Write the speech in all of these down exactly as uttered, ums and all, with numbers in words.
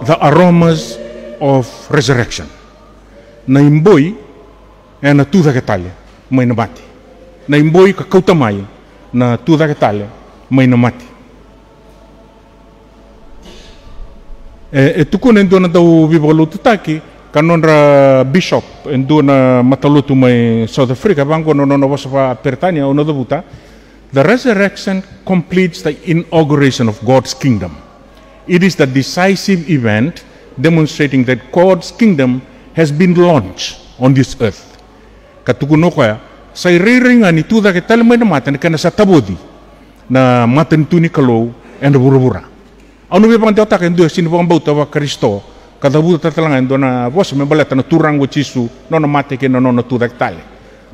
The aromas of resurrection. Na iboi ena tucake tale mai na mate. Na iboi ka kauta mai na tucake tale mai na mate. E, e tukuna e dua na dau veivakalotutaki ka nodra bishop e dua na matalotu mai South Africa, vaqo na nona vosa vakaperitania, au na cavuta: "The resurrection completes the inauguration of God's kingdom. It is the decisive event demonstrating that God's kingdom has been launched on this earth." Ka tukuna o koya, sa irairai ga ni tucake tale mai na mate na kena sa tavoci na matanitu ni Kalou ena vuravura. Au na via vakadewataka e dua e sega ni vakabauta vaKarisito ka cavuta tale ga e dua na vosa me baleta na Turaga o Jisu, nona mate kei na nona tucake tale.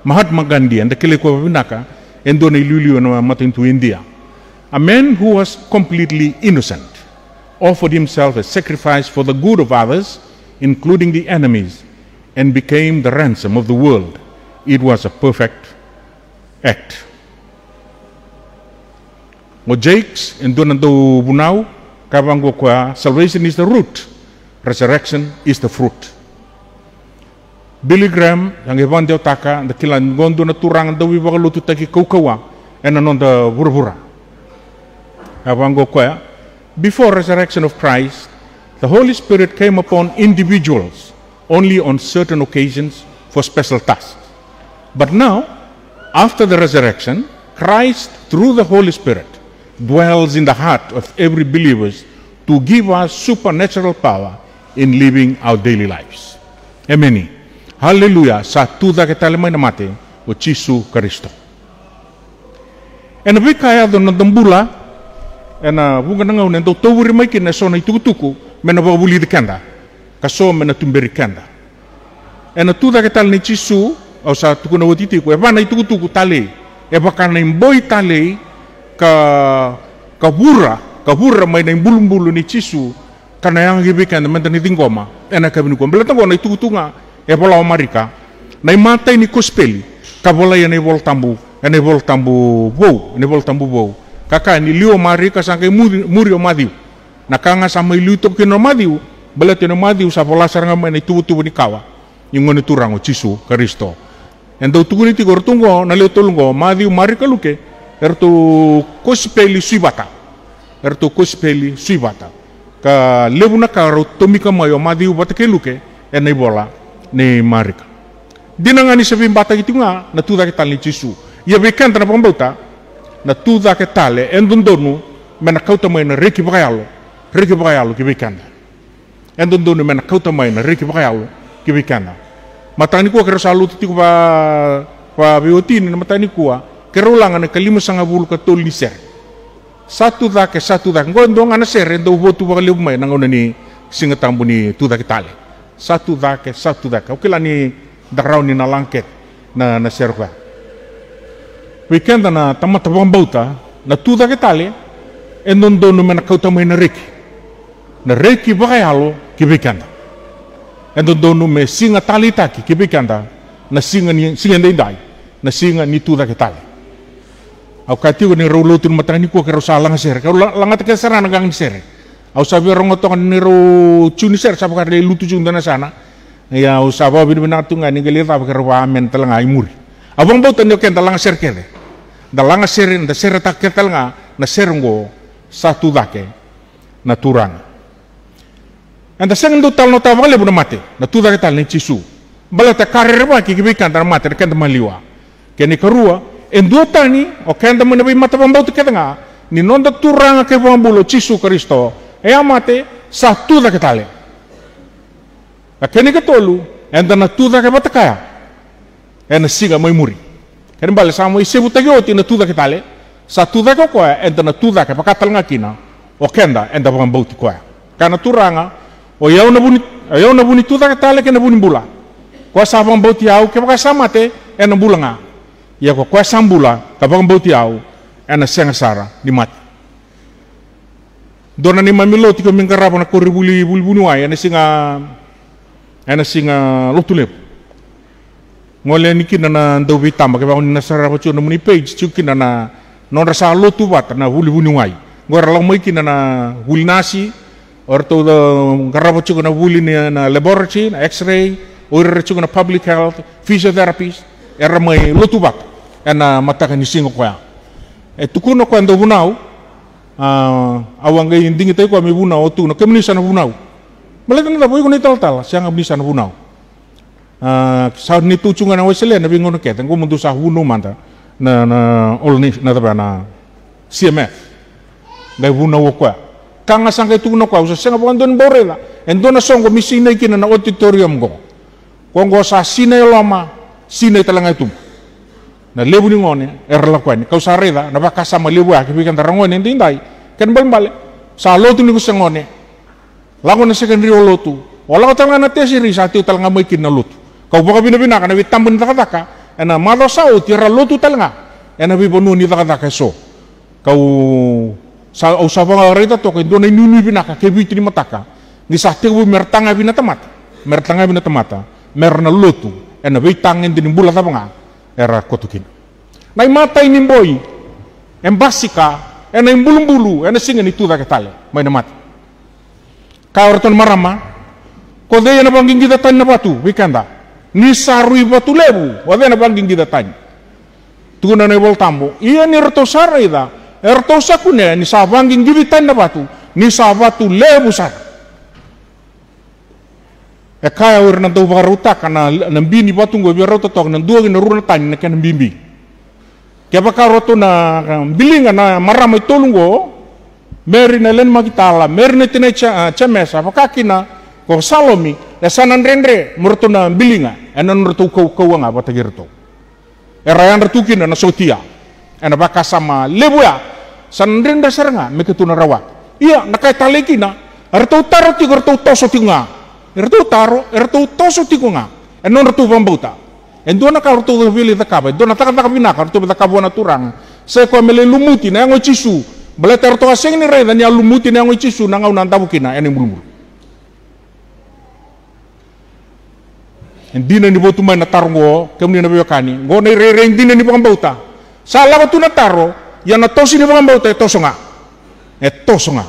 Mahatma Gandhi, eda kilai koya vakavinaka, e dua na iliuliu ena matanitu Idia. A man who was completely innocent offered himself as sacrifice for the good of others, including the enemies, and became the ransom of the world. It was a perfect act. O Jakes, e dua na dauvunau, ka vaqo o koya: "Salvation is the root, resurrection is the fruit." Billy Graham a qai vakadewataka, da kila ni qo dua na turaga dauveivakalotutaki kaukauwa ena noda vuravura. A vaqo o koya: "Before resurrection of Christ, the Holy Spirit came upon individuals only on certain occasions for special tasks. But now, after the resurrection, Christ, through the Holy Spirit, dwells in the heart of every believer to give us supernatural power in living our daily lives." Emeni. Haleluya. Sa tucake tale mai na mate o Jisu Karisito. Ena veika e yaco ena noda bula, ena vuqa na gauna e dau tauvuri mai kina eso na itukutuku me na vakavulici keda, ka so me na tuberi keda. Ena tucake tale nei Jisu, au sa tukuna oti tiko, e va na itukutuku talei, e vaka na iboi talei, ka, ka vura, ka vura mai na ibulubulu nei Jisu, ka na yaga ki vei keda meda na ciqoma ena yakavi nikua. Baleta oqo na itukutuku ga e vola o Marika, na imatai ni kosipeli ka volai ena iVola Tabu, ena iVola Tabu Vou, ena iVola Tabu Vou. Ka kaya ni liu o Marika, sa qai muri, muri o Maciu. Na ka ga sa mai liu toka kina o Maciu, baleta ni o Maciu sa vola sara ga mai na ituvatuva ni kawa ni Gone Turaga o Jisu Karisito. E dau tukuni tiko o ratou oqo, na lewe tolu oqo, Maciu, Marika, Luke, eratou kosipeli sui vata. Eratou kosipeli sui vata. Ka levu na ka rau tomika mai o Maciu vata kei Luke ena ivola nei Marika. Dina ga ni sa veibataki tiko ga na tucake tale nei Jisu. Ia vei keda na vakabauta, na tucake tale e dodonu me na kauta mai na reki vakayalo, reki vakayalo ki vei keda. E dodonu me na kauta mai na reki vakayalo ki vei keda. Mataka nikua keirau sa lotu tiko va, vaveiwatini, na mataka nikua keirau laga na ikalimasagavulu ka tolu ni sere. Sa tucake, sa tucake. Oqo e dua ga na sere e dau votu vakalevu mai na gauna ni Siga Tabu ni Tucake Tale. Sa tucake, sa tucake. Au kila ni da rawa ni na laga kece na, na sere koya. Vei keda na tamata vakabauta, na tucake tale e dodonu me na kauta mai na reki, na reki vakayalo ki vei keda. E dodonu me siga taleitaki ki vei keda na siga ni, siga edaidai, na siga ni tucake tale. Au kaya tiko ni rau lotu ni mataka nikua keirau sa laga sere, keirau la-, lagata kece sara na qaqa ni sere. Au sa via rogoca toka ni rau ciu ni sere, sa vaka e lutu ciu dua na yasana. Ia au sa vakavinavinaka tu ga ni qai lai cava keirau vaka amen tale ga i muri. Au vakabauta ni o keda laga sere kece, da laga sere, da seretaka kece tale ga na sere oqo, sa tucake na Turaga. Eda sega ni dau talanoataka vakalevu na mate, na tucake tale nei Jisu. Baleta ka rerevaki ki vei keda na mate, na keda maliwa. Kena ikarua, e duatani o keda mai na veimata vakabauta kece ga ni noda Turaga kei Vakabula o Jisu Karisito e a mate, sa tucake tale. A kena ikatolu, eda na tucake vata kaya ena siga mai muri. Kena ibalebale sa mai sevutaki oti na tucake tale, sa tucake o koya, eda na tucake vaka tale ga kina o keda eda vakabauti koya. Kaya na Turaga, o i au na vu ni, o i au na vu ni tucake tale kei na vu ni bula. Koya sa vakabauti au, kevaka sa mate, ena bula ga. Ia ko koya sa bula ka vakabauti au, ena sega sara ni mate. Dua na neimami lotu keimami qarava na koronivuli, vuli vuniwai ena siga, ena siga Lotulevu. Gole yani kina na dauveitaba, kevaka ni na sarava tiko na nomuni page, tiko kina na nodra sa lotu vata na vuli vuniwai. Qo era lako mai kina na vuli nasi, O ratou qarava tiko na vuli ni na laboratory, na X-ray, o ira era tiko na public health, physiotherapist, era mai lotu vata ena mataka ni siga koya. E tukuna o koya dau vunau, a, au a qai digitaki koya me vunau, au tukuna, kemuni sa na vunau. Baleta na cava? O iko na italatala? Sega, kemuni sa na vunau. A, sa ni tu tu ga na Wesele na veigauna kece, qo mo dou sa vunau mada na, na, all ni, na cava, na C M F. Qai vunau o koya. Ka ga sa qai tukuna o koya, au sa sega vakadua ni bau raica e dua na soqo me sinai kina na auditorium qo. Ko qo sa sinai e loma, sinai tale ga e tuba. Na levu ni gone era lako yani. Kau sa raica na vakasama levu ya ki vei keda ra gone edaidai. Kena balebale, sa lotu ni ko se gone. Lako na secondary o lotu. O lako tale ga na tertiary sa tiko tale ga mai kina na lotu. Kau vakavinavinaka na veitaba ni cakacaka ena macawa sa oti era lotu tale ga ena veivanua ni cakacaka eso. Kau sa, au sa vakaraica toka e dua na inuinui vinaka ke Viti ni mataka. Ni sa tekivu mera tagavi na tamata, mera tagavi na tamata, mera na lotu ena veitagede ni bula cava ga era koto kina. Na imatai ni boi e basika ena ibulubulu ena siga ni tucake tale mai na mate. Kaya o ratou na marama, ko cei ena vaqiqica tani na vatu vei keda? Ni sa rui vatu levu, o cei ena vaqiqica tani? Tukuna na iVolatabu, ia ni ratou sa raica, e ratou sa kunea ni sa vaqiqici tani na vatu, ni sa vatu levu sara. E kaya o ira na dau vakarautaka na, na bi ni vatu oqo, e via rauta toka na dua ki na rua na tani na kena bibi. Kevaka o ratou na, a, biliga na marama e tolu oqo, Meri na Eleni Makitala, Meri na tinai Ja-, a, Jemesa, vaka kina ko Salomi, e sa na dredre mo ratou na biliga ena nodratou kaukauwa ga vata kei iratou. Era yadra tu kina na sotia ena vakasama levu ya. Sa na dredre sara ga me keitou na rawata. Ia, na ka e talei kina, eratou taro tiko, eratou toso tiko ga. Eratou taro, eratou toso tiko ga ena nodratou vakabauta. E dua na ka ratou via lai cakava, e dua na cakacaka vinaka ratou via cakava vua na Turaga. Sa i koya me lai lumuti na yago i Jisu. Baleta eratou a sega ni raica ni a lumuti na yago i Jisu na gauna a davo kina ena ibulubulu. E dina ni votu mai na taro oqo, kemuni na veiwekani. Oqo na irairai dina ni vakabauta. Sa lako tu na taro, ia na toso ni vakabauta e toso ga. E toso ga.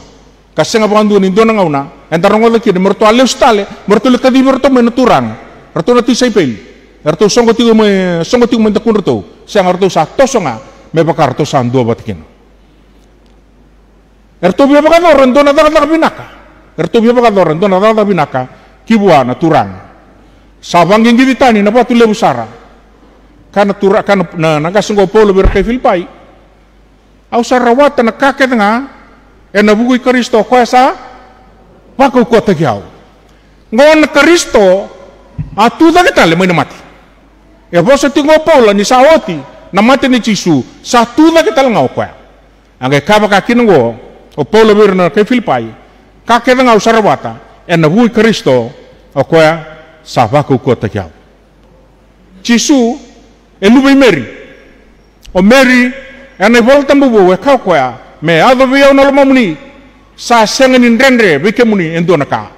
Ka sega vakadua ni dua na gauna eda rogoca kina me ratou a lesu tale, me ratou lai kacivi iratou mai na Turaga, ratou na tisaipeli. Eratou soqo tiko mai, soqo tiko mai dakudratou. Sega, ratou sa toso ga me vaka ratou sa duavata kina. Eratou via vakayacora e dua na cakacaka vinaka. Eratou via vakayacora e dua na cakacaka vinaka ki vua na Turaga. Sa vaqiqici tani na vatu levu sara. Ka na Tura-, ka na, na, na qase oqo o Paula vei ira kai Filipai. Au sa rawata na ka kece ga ena vuku i Karisito, o koya sa vakaukauwataki au. Oqo na Karisito a tu cake tale mai na mate. E vosa tiko o Paula ni sa oti na mate nei Jisu, sa tu cake tale ga o koya. A qai kaya vaka kina oqo o Paula vei ira na kai Filipai, ka kece ga au sa rawata ena vuku i Karisito, o koya sa vakaukauwataki au. Jisu e luve i Meri. O Meri, ena iVola Tabu vou e kaya o koya, me yaco vei au na lomamuni, sa sega ni dredre vei kemuni e dua na ka.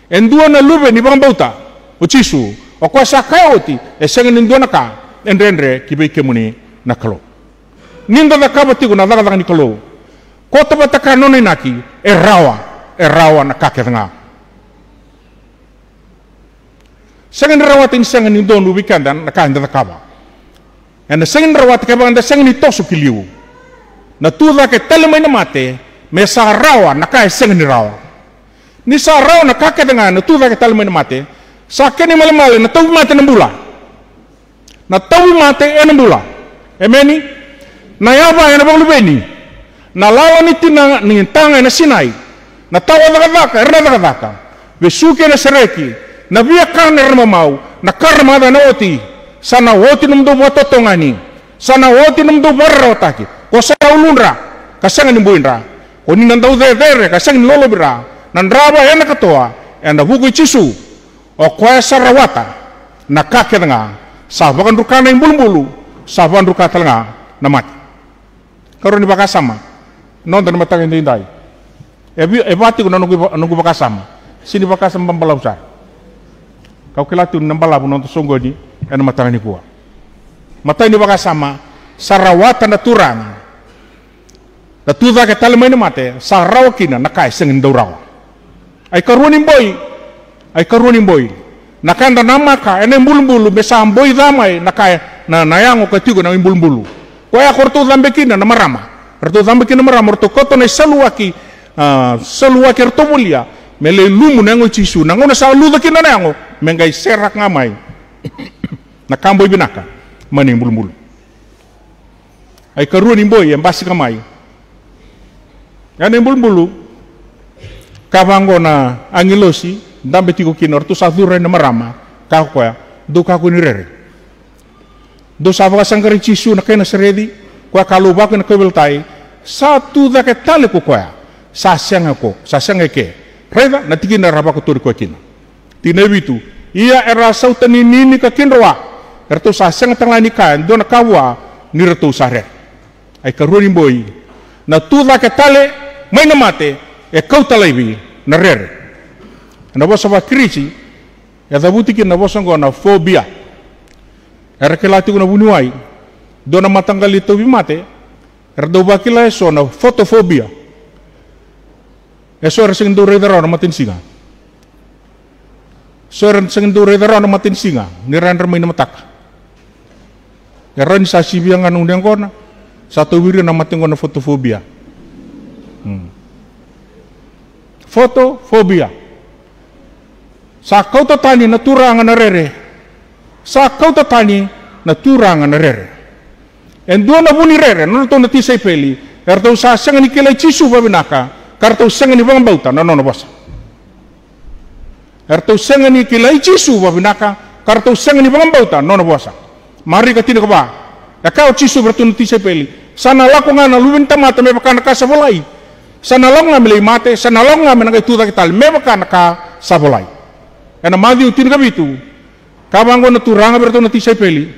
E dua na luve ni vakabauta o Jisu, o koya sa kaya oti, e sega ni dua na ka e dredre ki vei kemuni na Kalou. Ni da cakava tiko na cakacaka ni Kalou, koto vata ka nona inaki, e rawa, e rawa na ka kece ga. Sega ni rawata ni sega ni donu vei keda na ka eda cakava. Ena sega ni rawata kevaka eda sega ni toso ki liu. Na tu cake tale mai na mate, me sa rawa na ka e sega ni rawa. Ni sa rawa na ka kece ga na tu cake tale mai na mate, sa kena imalemale na tauvimate na bula. Na tauvimate ena bula. Emeni. Na yava ena vakaluveni. Na lala ni tina ni taga ena sinai. Na tawa cakacaka era na cakacaka. Vesuki ena sereki. Na viakana era na mamau. Na ka ra maca ena oti. Sa na oti nomudou vakatotogani. Sa na oti nomudou vakararawataki. Ko sa uludra ka sega ni buidra. Ko ni na dau cecere ka sega ni lolovira. Na drava ena katoa ena vuku i Jisu. O koya sa rawata na ka kece ga, sa vakadruka na ibulubulu, sa vakadruka tale ga na mate. Karua ni vakasama, noda na mataka edaidai. E vi-, e va tiko na noqu iva-, noqu vakasama. Sega ni vakasama balavu sara. Kau kila tiko ni na balavu noda soqoni ena mataka nikua. Matai ni vakasama, sa rawata na Turaga. Na tu cake tale mai na mate, sa rawa kina na ka e sega ni dau rawa. Ai karua ni boi, ai karua ni boi. Na ka eda namaka ena ibulubulu me sa boi ca mai na ka, na, na yago ka tiko na ibulubulu. Koya ko ratou cabe kina na marama. Ratou cabe kina na marama, ratou kauta na isaluwaki, a, saluwaki ratou volia. Me lai lumu na yago i Jisu. Na gauna sa luca kina na yago, me qai seraka ga mai na ka boi vinaka mai na ibulubulu. Ai karua ni boi e basika mai. Ena ibulubulu, ka vaqo na agilosi, dabe tiko kina, o ratou sa curu na marama, ka koya, dou kakua ni rere. Dou sa vakasaqarai Jisu na kai Nasareci, koya ka lauvako ena kauveilatai, sa tu cake tale ko koya, sa sega ko, sa sega eke. Raica, na tikina era vakotori koya kina. Tikina e vitu. Ia era a sautaninini ka kidroa, eratou sa sega tale ga ni kaya e dua na ka vua, ni ratou sa rere. Ai karua ni boi. Na tu cake tale mai na mate e kauta laivi na rere. Ena vosa vaKirisi, e cavuti kina na vosa oqo na phobia. Era kila tiko na vuniwai, dua na mataqali tauvimate, era dau vakila eso na photophobia. Eso era sega ni dau raica rawa na matanisiga. So era sega ni dau raica rawa na matanisiga ni ra yadra mai na mataka. E rawa ni sa sivia ga na gone yaqona, sa tauvi ira na mate qo na photophobia. Hmm. Photophobia. Sa kauta tani na Turaga na rere. Sa kauta tani na Turaga na rere. E dua na vu ni rere na nodratou na tisaipeli, eratou sa sega ni kilai Jisu vavinaka, ka ratou sega ni vakabauta na nona vosa. Eratou sega ni kilai Jisu vavinaka, ka ratou sega ni vakabauta na nona vosa. Marika tinikava. E kaya o Jisu vei iratou na tisaipeli, sa na lako ga na Luve ni tamata me vaka na ka sa volai. Sa na lako ga me lai mate, sa na lako ga me na qai tu cake tale me vaka na ka sa volai. Ena Maciu tinikavitu, ka vaqo na Turaga vei iratou na tisaipeli.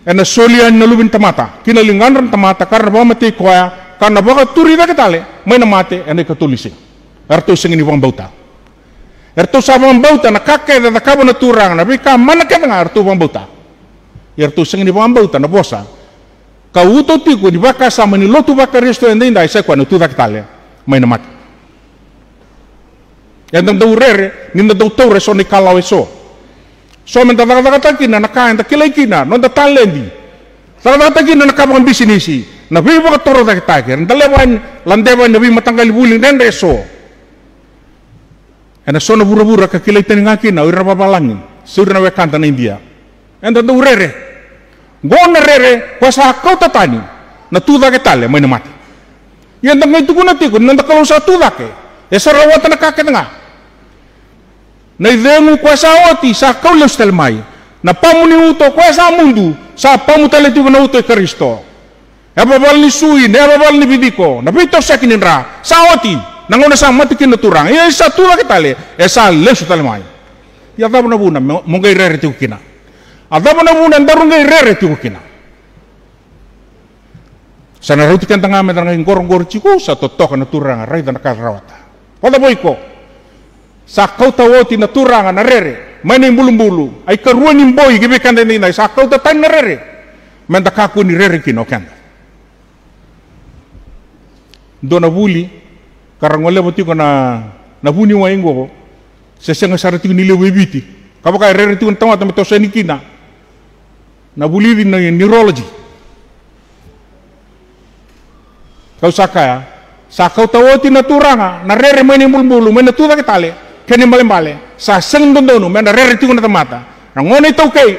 Ena soli yani na Luve ni tamata ki na ligadra na tamata, ka ra na vakamatei koya, ka na vakaturi cake tale mai na mate ena ikatolu ni siga. Eratou sega ni vakabauta. Eratou sa vakabauta na ka kece e cakava na Turaga, na veika mana kece ga eratou vakabauta. Ia eratou sega ni vakabauta na vosa ka uto tiko ni vakasama ni lotu vaKarisito edaidai, sa i koya na tu cake tale mai na mate. Eda dau rere ni da dau taura eso na ikalawa eso. So meda cakacakataka kina na ka eda kilai kina, noda taledi. Cakacakataka kina na ka vakabisinisi, na veivakatorocaketaki. Eda lewa yani, ladeva yani na veimataqali vuli dredre eso. Ena so na vuravura ka kilai tani ga kina o ira na vavalagi se o ira na wekada na Idia. Eda dau rere. Qo na rere koya sa kauta tani na tu cake tale mai na mate. Ia da qai tukuna tiko ni noda Kalou sa tu cake, e sa rawata na ka kece ga. Na icegu koya sa oti sa kau lesu tale mai. Na pamu ni uto koya sa mudu, sa pamu tale tiko na uto i Karisito. E vavala ni sui, na e vavala ni viciko, na veitosoyaki ni dra sa oti. Na gauna sa mate kina na Turaga, ia e sa tu cake tale, e sa lesu tale mai. Ia cava na vuna mo, mo qai rere tiko kina? A cava na vuna daru qai rere tiko kina? Sa na rauti keda ga meda na qai qoroqoro tiko, sa totoka na Turaga, raica na ka rawata. Vacava o iko? Sa kauta oti na Turaga na rere mai na ibulubulu. Ai karua ni boi ki vei keda edaidai, sa kauta tani na rere. Meda kakua ni rere kina o keda. Dua na vuli ka ra goleva tiko na, na vuniwai qo, se sega sara tiko ni levu e Viti. Ka vaka e rere tiko na tamata me toso yani kina. Na vulici na neurology. Kau sa kaya, sa kauta oti na Turaga na rere mai na ibulubulu, mai na tu cake tale, kena ibalebale sa sega ni dodonu me na rere tiko na tamata. Na gone iTaukei,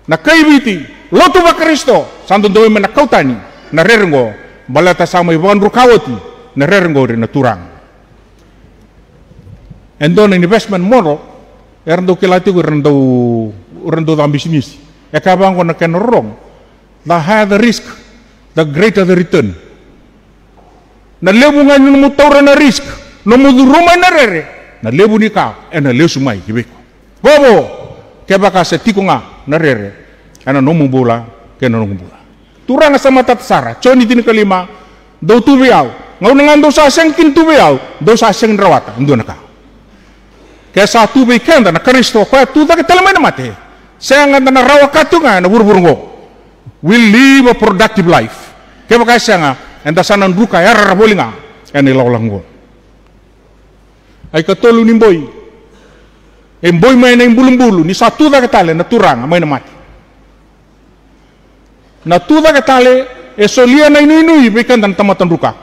na kai Viti, lotu vaKarisito, sa dodonu me na kau tani na rere qo, baleta sa mai vakadruka oti na rere qori na Turaga. E dua na investment model era dau kila tiko ira na dau, ira na dau caka bisinisi. E kaya vaqo na kena rorogo: the higher the risk, the greater the return. Na levu ga ni nomu taura na risk, nomu curu mai na rere, na levu ni ka ena lesu mai ki vei iko. Vovo, kevaka sa tiko ga na rere ena nomu bula kei na noqu bula. Turaga sa matata sara. Joni tinikalima, dou tu vei au. Gauna ga dou sa sega kina tu vei au, dou sa sega ni rawata e dua na ka. Ke sa tu vei keda na Karisito, koya tu cake tale mai na mate, sega, eda na rawa ka tu ga ena vuravura oqo. We live a productive life. Kevaka e sega, eda sa na druka yarayara voli ga ena ilakolako oqo. Ai katolu ni boi. E boi mai na ibulubulu ni sa tu cake tale na Turaga mai na mate. Na tu cake tale e solia na inuinui vei keda na tamata druka.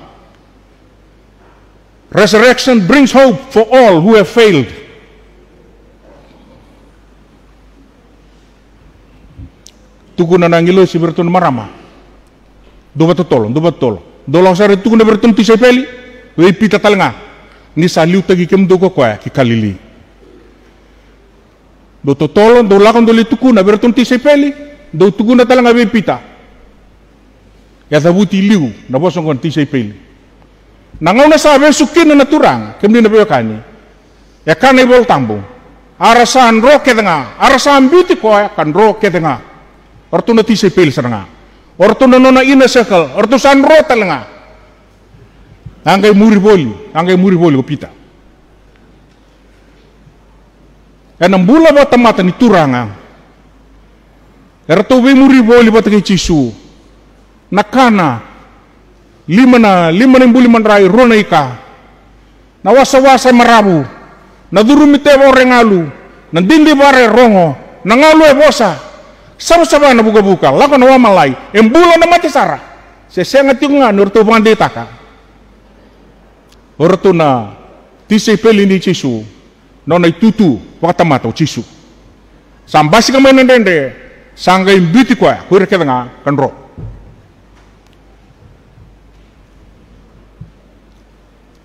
Resurrection brings hope for all who have failed. Tukuna na agilosi vei iratou na marama. Dou vakatotolo, dou vakatotolo. Dou lako sara e tukuna vei iratou na tisaipeli, vei Pita tale ga, ni sa liutaki kemudou ko koya ki Kalili. Dou totolo, dou lako, dou lai tukuna vei iratou na tisaipeli, dou tukuna tale ga vei Pita. E cavuti liu na vosa oqo na tisaipeli. Na gauna sa vesu kina na Turaga, kemuni na veiwekani, e kaya na iVolatabu, a ra sa dro kece ga, a ra sa biuti koya ka dro kece ga. O ratou na tisaipeli sara ga. O ratou na nona inner circle, o ratou sa dro tale ga. A qai muri voli, a qai muri voli ko Pita. Ena bula vakatamata ni Turaga, eratou veimuri voli vata kei Jisu. Na kana, lima na, lima na ibuli madrai, rua na ika. Na wasawasa e maravu, na curumi tevoro e galu, na didivara e rogo, na galu e vosa, savasava na vukavuka, lako na wamalai, e bula na mate sara. Se sega tiko ga ni ratou vakadeitaka o ratou na tisaipeli nei Jisu, nona itutu vakatamata o Jisu. Sa basika mai na dredre, sa qai biuti koya ko ira kece ga ka dro.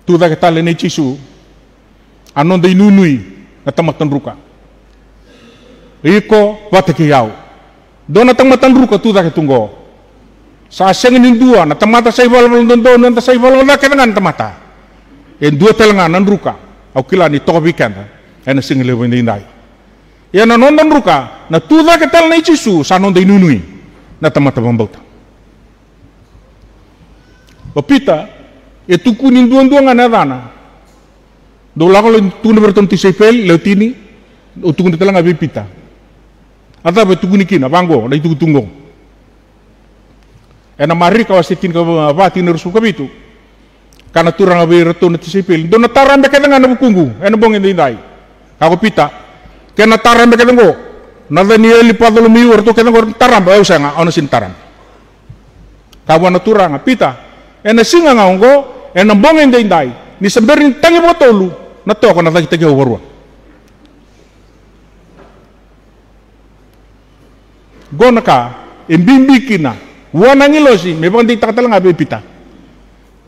Tu cake tale nei Jisu, a noda inuinui na tamata druka. Iko vata kei au. Dua na tamata druka tu cake tu qo. Sa sega ni dua na tamata sa ivalavala dodonu, eda sa ivalavala ca kece ga na tamata. E dua tale ga na druka au kila ni toka vei keda ena siga levu edaidai. Ia na noda druka, na tu cake tale nei Jisu, sa noda inuinui na tamata vakabauta. O Pita e tukuni duadua ga na yacana. Dou lako lai tukuna vei iratou na tisaipeli, lewe tini, au tukuna tale ga vei Pita. A cava e tukuni kina vaqo na itukutuku qo? Ena Marika wase tinikava, tikina e ruasagavulu ka vitu. Kaya na Turaga vei iratou na tisaipeli, dou na tarabe kece ga ena vukuqu ena bogi edaidai. Kaya ko Pita, kena tarabe kece qo, Nacanieli, Pacolomiu, o ratou kece qo era na tarabe, o yau sega, au na sega ni tarabe. Kaya vua na Turaga, Pita, ena siga ga oqo, ena bogi edaidai, ni se bera ni tagi vakatolu na toka, na cakitaki au vakarua. Qo na ka e bibi kina vua na agilosi me vakadeitaka tale ga vei Pita.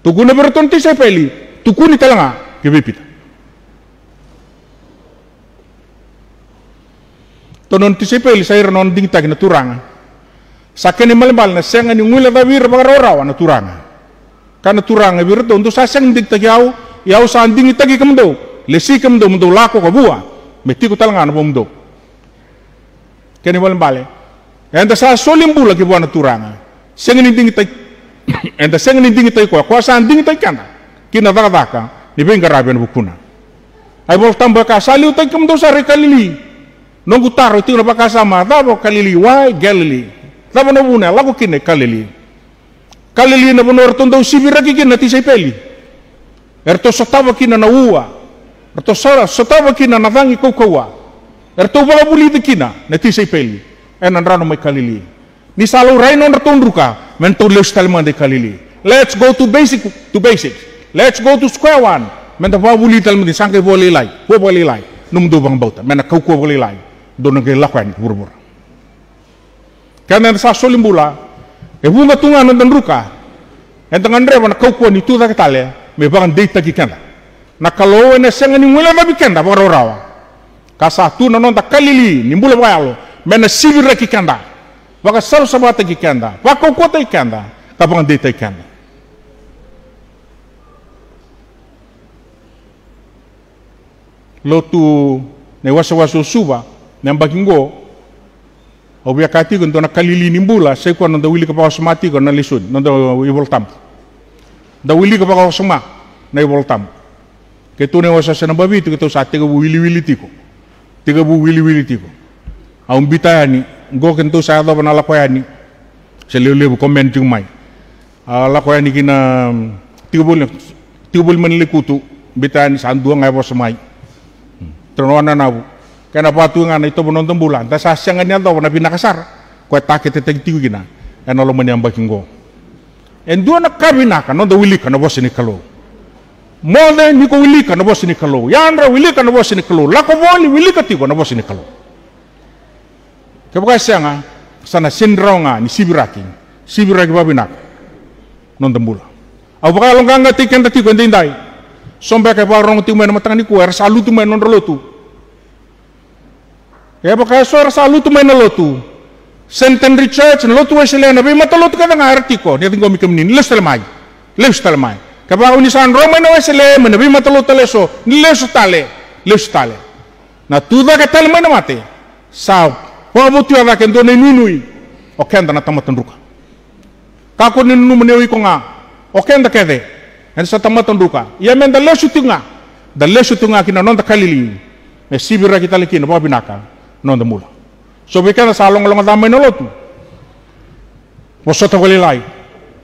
Tukuna vei iratou na tisaipeli, tukuni tale ga ki vei Pita. Tou nona tisaipeli sa ira na nona digitaki na Turaga. Sa kena ibalebale na sega ni guilecavi ira vakarawarawa na Turaga. Kaya na Turaga vei iratou, dou sa sega ni digitaki au, ia au sa digitaki kemudou. Lesi kemudou mo dou lako ka vua, me tiko tale ga na vomudou. Kena ibalebale, eda sa soli bula ki vua na Turaga. Sega ni digitaki, eda sega ni digitaki koya, koya sa digitaki keda ki na cakacaka ni veiqaravi ena vukuna. A iVolatabu e kaya, sa liutaki kemudou sara i Kalili. Noqu taro e tiko na vakasama, cava o Kalili? Why Galilee? Cava na vuna e lako kina i Kalili? Kalili na vanua eratou dau siviraki kina na tisaipeli. Eratou sotava kina na ua. Eratou so-, sotava kina na cagi kaukauwa. Eratou vakavulici kina na tisaipeli ena drano mai Kalili. Ni sa laurai nodratou druka, me ratou lesu tale mada i Kalili. Let's go to basic, to basics. Let's go to square one. Meda vakavulici tale mada, sa qai vakalailai, vua vakalailai nomudou vakabauta, me na kaukauwa vakalailai. Dou na qai lako yani ki vuravura. Keda eda sa soli bula, e vuqa tu ga noda druka. Eda gadreva na kaukauwa ni tu cake tale me vakadeitaki keda. Na Kalou ena sega ni guilecavi keda vakarawarawa. Ka sa tu na noda Kalili ni bula vakayalo me na siviraki keda, vakasavasavataki keda, vakaukauwataki keda, ka vakadeitaki keda. Lotu na iwasewase o Suva na yabaki qo. Au via kaya tiko e dua na Kalili ni bula, sa i koya noda wilika vakawasoma tiko na lesoni, noda iVolatabu. Da wilika vakawasoma na iVolatabu. Keitou na iwasewase naba vitu, keitou sa tekivu wiliwili tiko. Tekivu wiliwili tiko. Au biuta yani, qo keitou sa yacova na Lako Yani. Se levulevu comment tiko mai. A lako yani ki na, mm, tiko voli, tiko voli mai na lekutu. Bita yani sa dua ga e vosa mai. Turaga na Nanavu. Kena vatu ga na itovo na noda bula. Da sa sega ni yacova na vinaka sara. Koya e taketetaki tiko kina. Ena loma ni yabaki qo. E dua na ka vinaka, noda wilika na vosa ni Kalou. Moce ni ko wilika na vosa ni Kalou. Yadra wilika na vosa ni Kalou. Lako voli wilika tiko na vosa ni Kalou. Kevaka e sega, sa na sega ni rawa ga ni siviraki, siviraki vavinaka noda bula. Au vakayaloqaqataki keda tiko edaidai. So beka e vakarorogo tiko mai na mataka nikua, era sa lutu mai na nodra lotu. Kevaka e so era sa lutu mai na lotu, Centenary Church, na lotu Wesele, na veimatalotu kece ga era tiko, ni a ciqomi kemuni, ni lesu tale mai. Lesu tale mai. Kevaka ni sa dro mai na Wesele, mai na veimatalotu tale e so, ni lesu tale. Lesu tale. Na tucake tale mai na mate sa vakavotuya cake e dua na inuinui. O keda na tamata druka. Kakua ni nanuma ni o iko ga. O keda kece eda sa tamata druka. Ia meda lesu tiko ga. Da lesu tiko ga ki na noda Kalili. Me siviraki tale kina vakavinaka na noda bula. So vei keda sa logaloga ca mai na lotu, vosota vakalailai.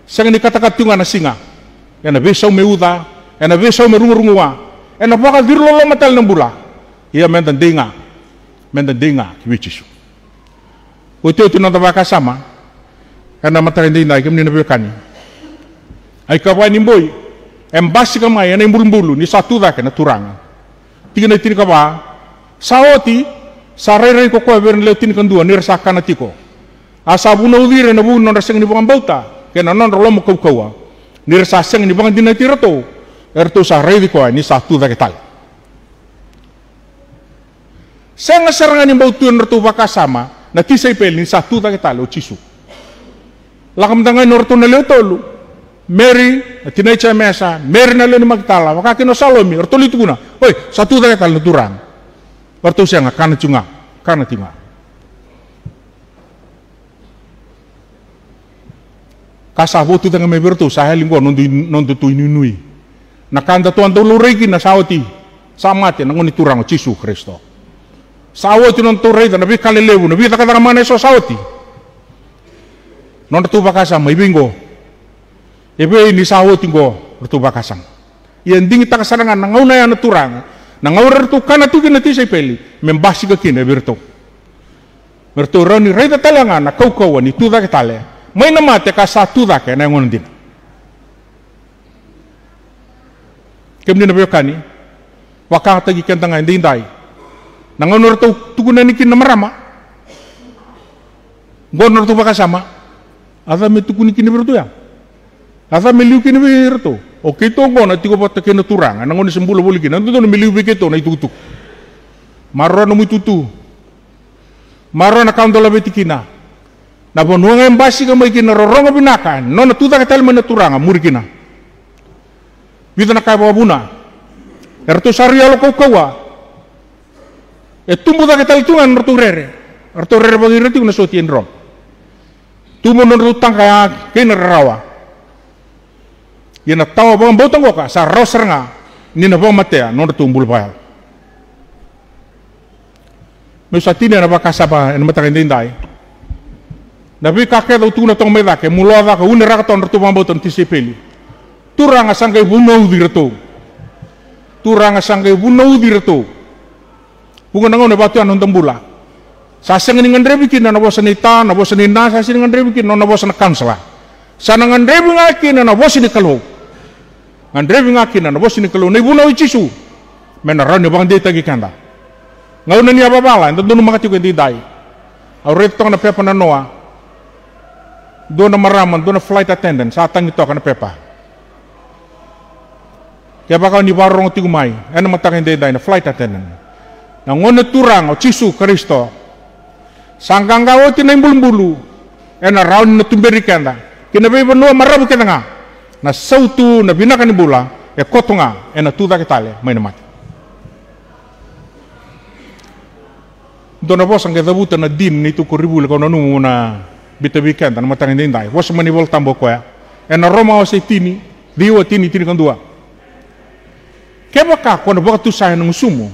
Sega ni katakata tiko ga na siga. Ena veisau me uca, ena veisau me ruguruguwa, ena vakacirololoma tale na bula. Ia meda dei ga, meda dei ga ki vei Jisu. Otioti na noda vakasama ena mataka edaidai, kemuni na veiwekani. Ai kava ni boi e basika mai ena ibulubulu ni sa tu cake na Turaga. Tikina e tinikava, sa oti, sa rairai ko koya vei ira na lewe tinikadua ni ra sa kana tiko. A sa vunauci ira ena vuku ni nodra sega ni vakabauta kei na nodra lomo kaukauwa, ni ra sa sega ni vakadinati iratou, eratou sa raici koya ni sa tu cake tale. Sega sara ga ni bau tu ena nodratou vakasama na tisaipeli ni sa tu cake tale o Jisu. Lako mada ga i nodratou na lewe tolu, Meri na tinai Jemesa, Meri na lewe ni Makitala, vaka kina o Salomi, eratou lai tukuna, oi, sa tu cake tale na Turaga. Eratou sega, kana tiko ga, kana tiko ga. Ka sa votu cake mai vei iratou, sa yali qo nodatou, nodatou inuinui. Na ka datou a dau laurai kina sa oti, sa mate na Gone Turaga o Jisu Karisito. Sa oti nodatou raica na veika lelevu, na veicakacaka mana eso sa oti. Nodratou vakasama, i vei qo? E vei ni sa oti qo, ratou vakasama. Ia digitaka sara ga na gauna ya na Turaga, na gauna eratou kana tu kina na tisaipeli, me basika kina e vei iratou. Me ratou rawa ni raica tale ga na kaukauwa ni tu cake tale mai na mate ka sa tu cake ena yagona dina. Kemuni na veiwekani, vakayagataki keda ga edaidai. Na gauna ratou tukuna yani kina na marama, qo na nodratou vakasama, a cava me tukuni kina vei iratou ya? A cava me liu kina vei iratou? O keitou qo na tiko vata kei na Turaga, na gauna se bula voli kina, na dodonu me liu vei keitou na itukutuku. Maroroya nomu itutu. Maroroya na ka o dau laveti kina. Na vanua ga e basika mai kina na rorogo vinaka, nona tu cake tale mai na Turaga, muri kina. Vica na ka e vakavuna. Eratou sa rui yalo kaukauwa. E tubu cake tale tu ga na nodratou rere. Eratou rerevaki ira tiko na sotia ni Roma. Tubu na nodratou taqaya kei na rarawa. Ia na tawa vakabauta qoka sa rawa sara ga ni na vakamatea na nodratou bula vakayalo. Meu sa tinia na vakasama ena mataka edaidai. Na veika kece au tukuna toka mai cake, meu loa cake, uneraka toka na nodratou vakabauta na tisaipeli. Turaga sa qai vunauci iratou. Turaga sa qai vunauci iratou. Vuqa na gauna e vatu ya na noda bula. Sa sega ni gadrevi kina na vosa ni ta, na vosa ni na, sa sega ni gadrevi kina na vosa na counsellor. Sa na gadrevi ga kina na vosa ni Kalou. Gadrevi ga kina na vosa ni Kalou, na ivunau i Jisu. Me na rawa ni vakadeitaki keda. Gauna ni yavavala eda donumaka tiko edaidai. Au raica toka na pepa na noa. Dua na marama, dua na flight attendant, sa tagi toka na pepa. Kevaka o ni vakarorogo tiko mai ena mataka edaidai, na flight attendant, na Gone Turaga o Jisu Karisito, sa qaqa oti na ibulubulu, ena rawa ni na tuberi keda ki na veivanua maravu kece ga. Na sautu, na vinaka ni bula e koto ga ena tu cake tale mai na mate. Dua na vosa qai cavuta na Dean, neitou koronivuli, kau nanuma meu na biuta vei keda na mataka edaidai. Vosa mai na iVolatabu o koya ena Roma wase tini, ciwa, tini, tinikadua. Kevaka ko na vakatusa ena gusumu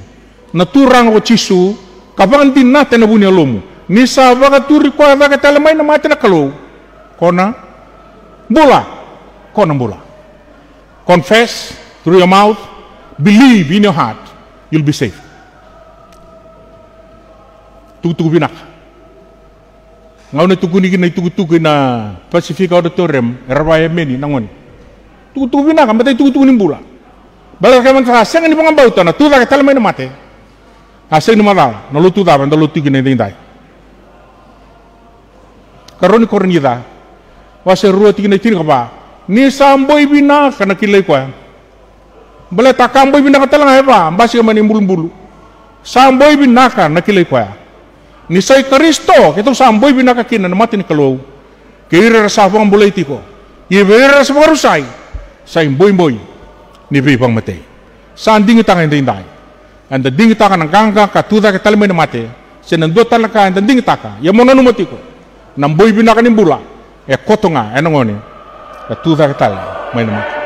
na Turaga ko Jisu ka vakadinata ena vu ni yalomu ni sa vakaturi koya cake tale mai na mate na Kalou, ko na bula. Ko na bula. Confess through your mouth, Believe in your heart, you'll be saved. Tukutuku vinaka. Gauna e tukuni kina na itukutuku ina Pacific Auditorium, era vakaemeni na gone. Tukutuku vinaka, baleta itukutuku ni bula. Baleta kevaka sa sega ni vakabauta na tucake tale mai na mate, a sega ni macala na lotu cava eda lotu kina edaidai. Karua ni Korinica, wase rua tikina e tinikava. Ni sa boi vinaka na kilai koya. Baleta a ka boi vinaka tale ga e va, basika mai na ibulubulu. Sa boi vinaka na kilai koya. Ni sa i Karisito, keitou sa boi vinaka kina na mata ni Kalou. Kei ira era sa vakabulai tiko. Ia vei ira era sa vakarusai, sa iboiboi ni veivakamatei. Sa digitaka edaidai. Eda digitaka na qaqa ka tucake tale mai na mate, se na dua tale na ka eda digitaka. Ia mo nanuma tiko, na boi vinaka ni bula e koto ga ena gone ka tucake tale mai na mate.